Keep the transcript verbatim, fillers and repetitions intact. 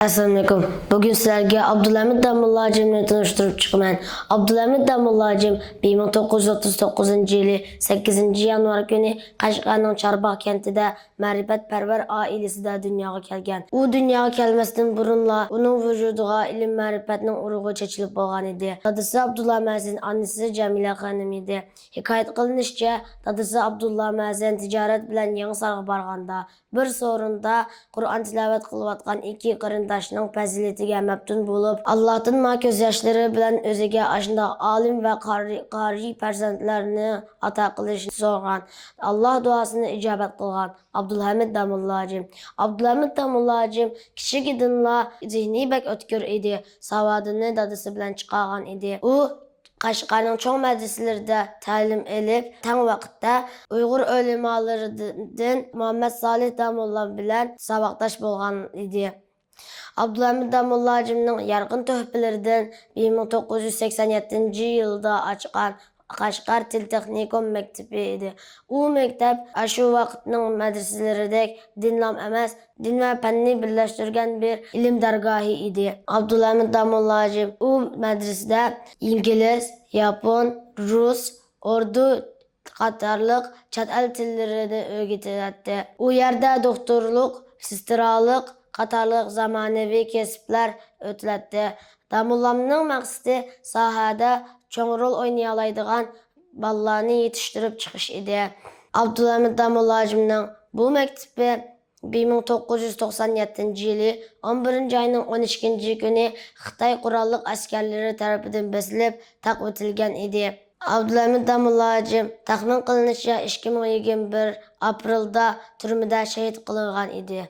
ئەسسالامۇئەلەيكۇم. بۈگۈن سىلەرگە ئابدۇلھەمىد داموللا ھاجىمنى تونۇشتۇرۇپ چىقىمەن. ئابدۇلھەمىد داموللا ھاجىم بىر مىڭ توققۇز يۈز ئوتتۇز توققۇزىنچى يىلى سەككىزىنچى يانۋار كۈنى قەشقەرنىڭ چارباغ كەنتىدە مەرىپەتپەرۋەر ئائىلىسىدە دۇنياغا كەلگەن. ئۇ دۇنياغا كەلمەستىن بۇرۇنلا ئۇنىڭ ۋۇجۇدىغا ئىلىم-مەرىپەتنىڭ ئۇرۇقى چېچىلىپ بولغان ئىدى. دادىسى ئابدۇللا مەزىن، ئانىسى جەمىلە خانىم ئىدى. ھېكايەت قىلىنىشىچە، دادىسى ئابدۇللا مەزىن تىجارەت بىلەن يېڭىسارغا بارغاندا، بىر سورۇندا قۇرئان تىلاۋەت قىلىۋاتقان ئىككى قېرىنداشنىڭ پەزىلىتىگە مەپتۇن بولۇپ، ئاللاھتىن ما كۆز ياشلىرى بىلەن ئۆزىگە ئاشۇنداق ئالىم ۋە قارىي، قارىي پەرزەنتلەرنى ئاتا قىلىشنى سورىغان. ئاللاھ دۇئاسىنى ئىجابەت قىلغان ئابدۇلھەمىد داموللا ھاجىم. ئابدۇلھەمىد داموللا ھاجىم كىچىكىدىنلا زېھنى بەك ئۆتكۈر ئىدى. ساۋادىنى دادىسى بىلەن چىقارغان ئىدى. ئۇ قەشقەرنىڭ چوڭ مەدرىسىلىرىدە تەلىم ئېلىپ، تەڭ ۋاقىتتا ئۇيغۇر ئۆلىمالىرىدىن مۇھەممەد سالىھ داموللا بىلەن ساۋاقداش بولغان ئىدى. ئابدۇلھەمىد داموللا ھاجىمنىڭ يارقىن تۆھپىلىرىدىن بىر مىڭ توققۇز يۈز سەكسەن يەتتىنچى يىلدا ئاچقان قەشقەر تىل تېخنىكوم مەكتىپى ئىدى. ئۇ مەكتەپ ئاشۇ ۋاقىتنىڭ مەدرىسىلىرىدەك دىنلام ئەمەس، دىن ۋە پەننى بىرلەشتۈرگەن بىر ئىلىم دەرگاھى ئىدى. ئابدۇلھەمىد داموللا ھاجىم ئۇ مەدرىسىدە ئىنگلىز، ياپون، رۇس، ئوردۇ قاتارلىق چەت ئەل تىللىرىنى ئۆگىتىلەتتى. ئۇ يەردە دوختۇرلۇق، سېسترالىق قاتارلىق زامانىۋى كەسىپلەر ئۆتۈلەتتى. داموللامنىڭ مەقسىتى ساھەدە چوڭ رول ئوينىيالايدىغان بالىلارنى يېتىشتۈرۈپ چىقىش ئىدى. ئابدۇلھەمىد داموللا ھاجىمنىڭ بۇ مەكتىپى بىر مىڭ توققۇز يۈز توقسان يەتتىنچى يىلى ئون بىرىنچى ئاينىڭ ئون ئىككىنچى كۈنى خىتاي قوراللىق ئەسكەرلىرى تەرىپىدىن بېسىلىپ تاقىۋېتىلگەن ئىدى. ئابدۇلھەمىد داموللا ھاجىم تەخمىن قىلىنىشىچە، ئىككى مىڭ يىگىرمە بىر ئاپرېلدا تۈرمىدە شېھىت قىلىنغان ئىدى.